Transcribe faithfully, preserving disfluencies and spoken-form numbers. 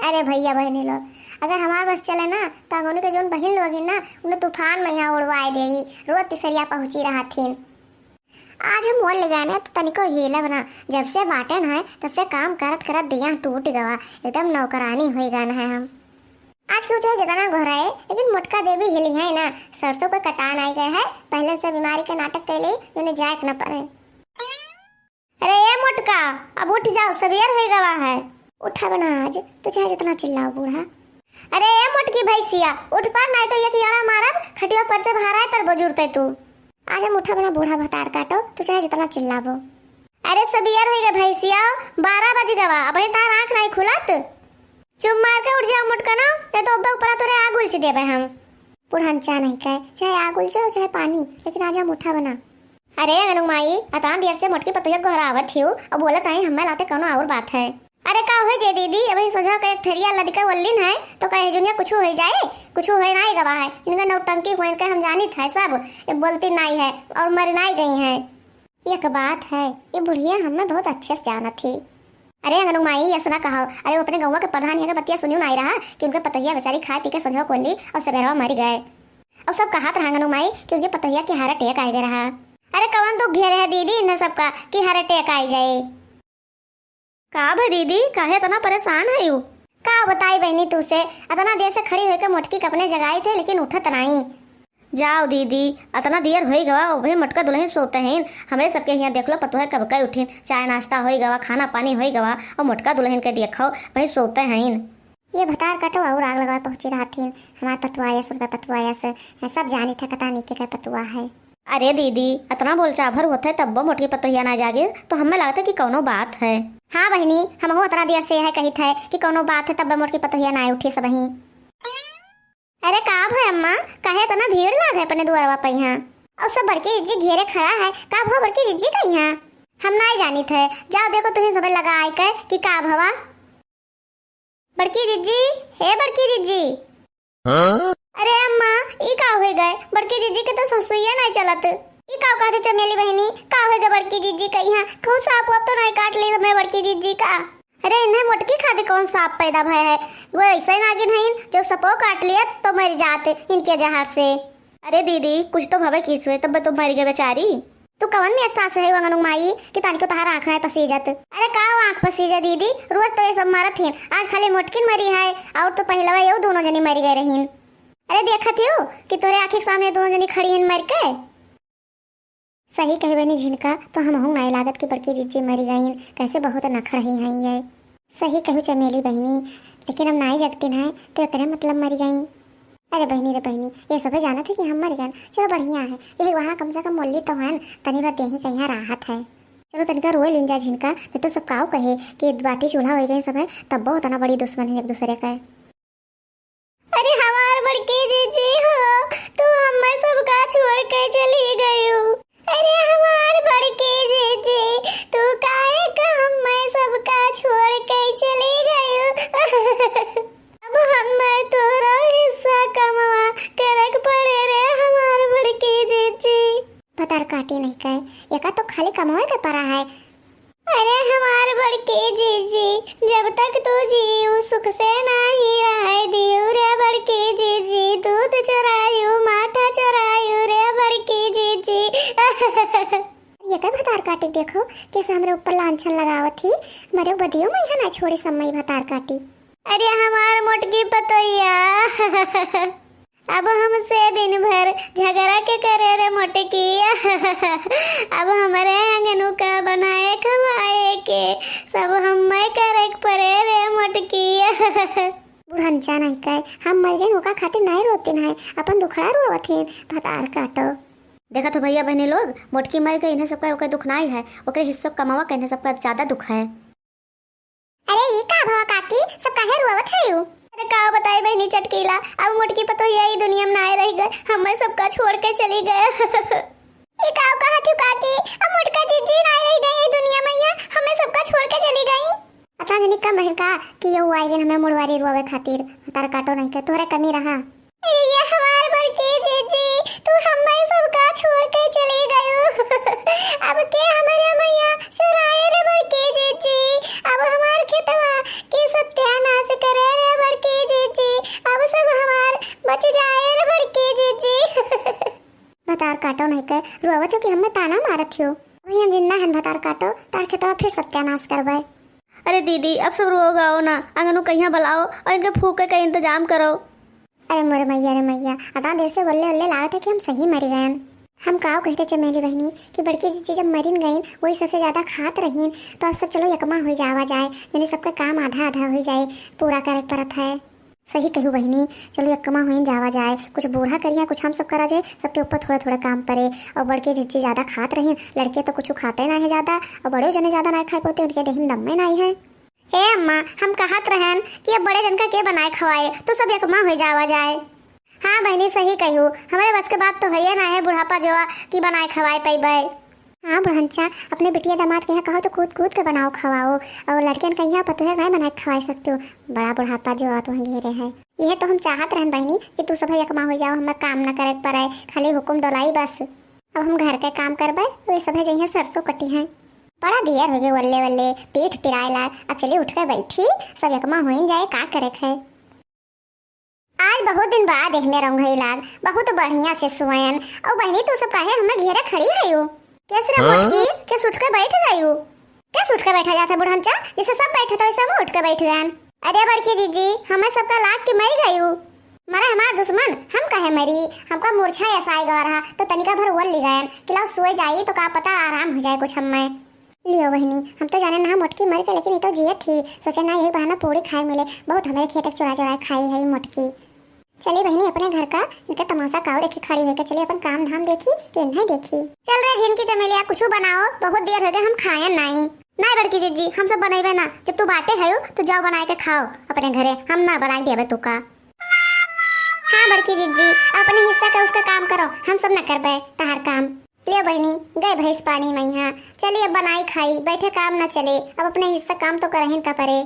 अरे भइया बहिनी लोग, अगर हमार बस चले ना, त अंगनू के जौन बहिन लोग ही ना, उन्हें तूफान में यहाँ उड़वाए देई। रोज तिसरिया पहुँची रहत हिन। आज हम मोल ले गए ना, तो तनिको हिलब ना। जब से बाटेन है, तब से काम करत करत दिया टूट गवा, एकदम नौकरानी होई गए हैं हम। आज केहू चाहे जितना गोहराए, लेकिन मोटका देवी हिली है ना, सरसों कोई कटा नाई गए है, पहले से बीमारी के नाटक कैले, उन्हें जाए के न पड़े। अरे ए मोटका, अब उठ जाओ, सबेर होई गवा है। उठा बना आज, तू चाहे जितना चिल्लाओ बूढ़ा। अरे ए मोटकी भैंसिया, उठ पर, नहीं तो एक याड़ा मारब, खटिया पर से बहराए पर बुजुर्ते तू। आज हम उठा बना बूढ़ा भतार काटो, तू चाहे जितना चिल्लाबो। अरे सबेर होई गए भैंसिया, बारह बज गवा, अपने तार आँख नहीं खुलत। चुप मार के उठ जाओ मोटका ना, नहीं तो अब्बा ऊपर तोरे आग उलच देबे हम। बुढ़न चाह नहीं कहे, चाहे आग उलचो, चाहे पानी, लेकिन आज हम उठा बना। अरे अंगनू माई, अतना देर से मोटकी पतोहिया गोहरावत हियो, अब बोलत आई हमें लाते कौनो और बात है। अरे का होई जे दीदी, अबही संझा का एक थरिया लदिका वल्लिन है, तो कहे जुनिया कुछ होई जाए, कुछ होई नाई गवा है। इनका नौटंकी हुए, इनके हम जानित है सब, ये बोलती नाई है और मर नाई गई है। एक बात है, ये बुढ़िया हमें बहुत अच्छे से जानत ही। अरे अंगनू माई, ऐसा ना कहो। अरे वो अपने गौवा के प्रधान यहाँ के बतिया सुनियो नाई रहा कि उनके पतोहिया बेचारी खाए पी के संझो कोली और सबेरवा मर गए। और सब कहत रहा अंगनू माई कि उनके पतोहिया के हार्ट अटैक आ गए रहा। अरे कवन दुख घेरे है दीदी इन्हें सबका कि हार्ट अटैक आई जाए? का भा दीदी, काहे इतना परेशान है यू? का बताई बहनी तू से, इतना देर से खड़ी होकर मोटकी के अपने जगाई थे, लेकिन उठत नाई। जाओ दीदी, इतना देर होई गवा, अबही मोटका दुलहिन सोते हैं। हमरे सबके हियाँ देख लो, पतोहे कब के उठिन, चाय नाश्ता होई गवा, खाना पानी होई गवा, और मोटका दुलहिन के देखो, वही सोते हैं। ये भतार काटो और आग लगावे पहुँची रहत हिन। हमार पतुआ यस, उनका पतुआ यस, सब जानित है, पता नहीं के, के पतुआ है। अरे दीदी, इतना बोलचाभर होत है, तब्बो मोटकी पतोहिया ना जागे, तो हमें लागत है कि कौनो बात है। हाँ बहिनी, हमहू इतना देर से यह कहित है कि कौनो बात है, तब्बो मोटकी पतोहिया ना उठी सबही। अरे का भा अम्मा, काहे इतना भीड़ लाग है अपने दुआरवा पे यहाँ? और सब बड़की जिज्जी घेरे खड़ा है, का भा बड़की जिज्जी का यहाँ? हम नाई जानित है, जाओ देखो तुही सबे लगा आय के कि का भवा। बड़की जिज्जी, हे बड़की जिज्जी। हाँ? अरे अम्मा, ई का होई गए? बड़की जिज्जी के तो ससुइया नाई चलत। ई का कहते चमेली बहिनी, का होई गए बड़की जिज्जी का यहाँ? कौन सांप वाप तो नाई काट ली हमें बड़की जिज्जी का? अरे इन्हें मोटकी खातिर कौन सांप पैदा भय है? वो ऐसा ही नागिन है जो सपो काट लिया तो मर जाते इनके जहर से। अरे दीदी, कुछ तो भवे किस हुए, तब तो मर गए बेचारी। तू कवन मेर सास है अंगनू माई कि तानिको तहार आँख नाई पसीजत? अरे का आँख पसीजे दीदी, रोज तो ये सब मरत हिन, आज खाली मोटकिन मरी है, और तो पहलवा ये दोनों जनी मरी गए रहीन। अरे देखत हियो कि तोरे आँखी के सामने दोनों जनी खड़ी हिन मर के। सही कहे बनी झिनका, तो हमहू नाई लागत कि बड़की जिज्जी मरी गईन, कैसे बहुत नखड़ ही हैं ये। सही कहू चमेली बहिनी, लेकिन हम नाई जगतिन है तो एकरे मतलब मरी गई। अरे बहिनी रे बहिनी, ये सबे जानत है कि हम मर गए। चलो बढ़िया है, यही वहाँ कम से कम मोली तो हन, तनी भर देही कहिया राहत है। चलो तनिका रोए लिन जा झिनका, नहीं तो सब काव कहे कि बाटी चूल्हा हो गए सब है, तब बहुत ना बड़ी दुश्मन है एक दूसरे का। अरे हमार बड़की जीजी हो, तू हमें सबका छोड़ के चली गयू। अरे हमार बड़की जीजी, तू काहे का हमें सबका छोड़ के चली गयू? अब हमें तोहरा हिस्सा कमवा करे के पड़े रे हमार बड़की जीजी। भतार काटी नहीं कहे, एका तो खाली कमावे के परा है। अरे हमार बड़की जीजी, जब तक तू जीऊ सुख से नाही रहे दियू रे बड़की जीजी, दूध चोरायू, माठा चोरायू रे बड़की जीजी। ये का भतार काटी देखो, कैसे हमरे ऊपर लांछन लगावत ही, मरे बदियो में यहाँ ना छोड़ी सम्मई भतार काटी। अरे हमार मोटकी पतोहिया। अब हमसे दिन भर झगड़ा के करे रे मोटकी। अब हमरे अंगनू का बनाए खवाए के सब हमें करे के परे रे मोटकी। बुढ़न जाना ही कहे, हम मर गए ओका खातिर नहीं रोती नहीं, अपन दुखड़ा रोवत हैं, भतार काटो। देखत हो भैया बहनी लोग, मोटकी मर गई, इन्हें सबका ओकर दुख नाई है, ओकरे हिस्सो कमावा के इन्हें सबका ज्यादा दुख है। अरे ई का भवा काकी, सब काहे रोवत है यू? अरे का बताई बहनी चटकीला, अब मोटकी पतोहिया ई दुनिया में नाय रह गए, हमें सबका छोड़ के चली गए। ई का कहत हो काकी, अब मोटका जीजी नाय रह गए ई दुनिया में, या हमें सबका छोड़ के चली गई। अच्छा जनी कम है का कि ये आई गन हमें मुड़वारी रोवे खातिर, तार काटो नहीं के तोहरे कमी रहा। अरे ये हमार बड़की जीजी, तू हमें सबका छोड़ के चली गयू। अब के हमरे मैया चुराए रे बड़की जीजी, अब हमार खेतवा के सत्यानाश करे रे के रोवत हो कि हमें ताना मारत हो? वही हम जिंदा हन भतार काटो, तार खेतवा फिर सत्यानाश करबे। अरे दीदी, अब सब रोग आओ ना, अंगनू कहिया बलाओ और इनके फूके के इंतजाम करो। अरे मोरे मैया रे मैया, अतना देर से वल्ले वल्ले लागत है कि हम सही मरी गयन। हम काव कहते चमेली बहिनी कि बड़की जीजी जब मरिन गईन, वही सबसे ज्यादा खात रहीन, तो अब सब चलो यकमा हो जावा जाए, यानी सबका काम आधा आधा हो जाए, पूरा करे के परत है। सही कहू बहिनी, चलो यकमा होइन जावा जाए, कुछ बूढ़ा करिया, कुछ हम सब करा जाए, सबके ऊपर थोड़ा थोड़ा काम परे। और बड़के जीजी ज्यादा खात रहीन, लड़के तो कुछ खाते ना है ज्यादा, और बड़े जने ज्यादा ना खाए पाते, उनके देही में दम्मे ना है। ए अम्मा, हम कहत रहन कि अब बड़े जन का के बनाए खवाए, तो सब यकमा हो जावा जाए। हाँ बहिनी, सही कहू, हमरे बस के बात तो है ना है बुढ़ापा जोआ कि बनाए खवाए पैबे। हाँ बुढ़नचा, अपने बिटिया दामाद के यहाँ कहो तो कूद कूद के बनाओ खवाओ, और लड़कियन के यहाँ पतोहे नहीं बनाए खवाए सकते हो, बड़ा बुढ़ापा जोआ तुहें घेरे है। यह तो हम चाहत रहन बहिनी कि तू सब यकमा हो जाओ, हमें काम न करे के पड़े, खाली हुकुम डोलाई बस। अब हम घर के काम करबे, वे सब जइहे सरसों कटी हैं। बड़ा देर हो गए वल्ले वल्ले, पीठ पिराए लाग। अब चली उठ के बैठी, सब यकमा होइन जाए, का करे के है। आज बहुत दिन बाद एहमे रंगई लाग, बहुत बढ़िया से सुअन। और बहिनी, तू सब काहे हमें घेरे खड़ी है यू? कैसे रे हाँ? मोटकी, कैसे उठ के बैठ गयू? कैसे उठ के बैठा जाता बुढ़नचा, जैसे सब बैठे तो वैसे हम उठ के बैठ गए। अरे बड़की जीजी, हमें सबका लाग के मर गयू। मरे हमार दुश्मन, हम काहे मरी? हमका मूर्छा ऐसा आएगा रहा, तो तनिका भर वोल ली गयन, कि लाओ सोए जाई तो का पता आराम हो जाए कुछ हमें। लियो बहिनी, हम तो जाने ना मोटकी मर गई, लेकिन ये तो जियत थी। सोचे ना यही बहाना पूरी खाए मिले, बहुत हमारे खेत चुरा चुरा खाई है ये मोटकी। चली बहिनी अपने घर का, इनका तमाशा काओ देखी खड़ी होके, चली अपन काम धाम देखी कि नहीं देखी। चल रे झिनकी चमेलिया, कुछ बनाओ, बहुत देर हो गए हम खाए नाई। नहीं बड़की जिज्जी, हम सब बनैबे ना, जब तू बाटे है तो जाओ बनाए के खाओ अपने घरे, हम ना बनाए देबे तू का। हाँ बड़की जिज्जी, अपने हिस्सा का उसका काम करो, हम सब ना करबे तहार काम। ले बहिनी, गए भैंस पानी में यहाँ। चली अब बनाई खाई, बैठे काम ना चले, अब अपने हिस्सा काम तो करहिन का परे।